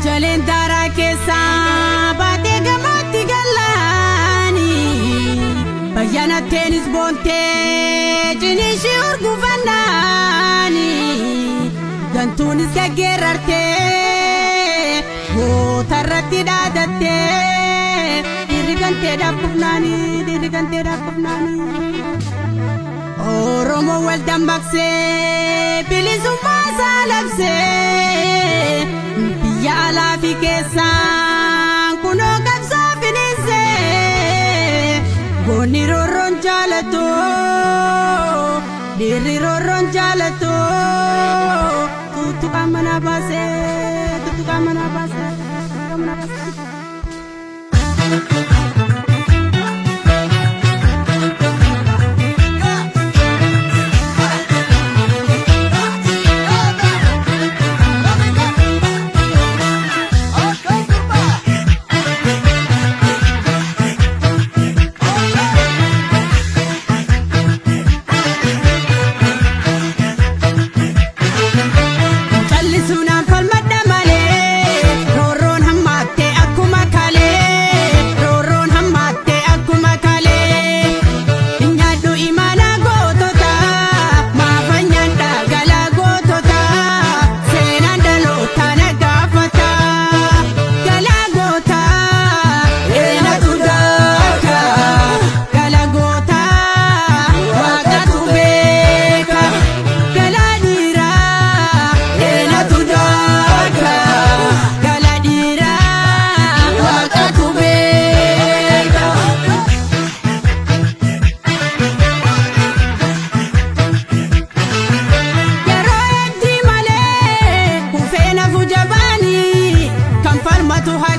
Jaleen daaraa keessaa baatee gamatti galaani. Bayyanatteenis boontee ciniishii urgufannaani. Gantuunis gaggeerartee gootarratti dhaadattee dhiirri ganteedhaaf kufnaani dhiirri ganteedhaaf kufnaani. Oromoo wal dambaqsee bilisummaa isaa labsee biyya alaa fi keessaan kunoo qabsoo finiinsee goonni roorroon jaalatu dhiirri roorroon jaalatu tuttuqaa mana baasee tuttuqaa mana baasee tuttuqaa mana baasee. Callisuunaan falmadha malee roorroon hammaattee akkuma kalee roorroon hammaattee akkuma kalee nyaadhu imaanaa gootota maafa nyaadha galaa gootota seenaan dhaloota na gaafata galaa goota eenatu daaka galaa goota waaqatu beeka galaa dhiiraa eenatu daaka galaa dhiiraa waaqatu beeka. Yeroo heddii malee kufee nafu jabaanii kan falmatu haa.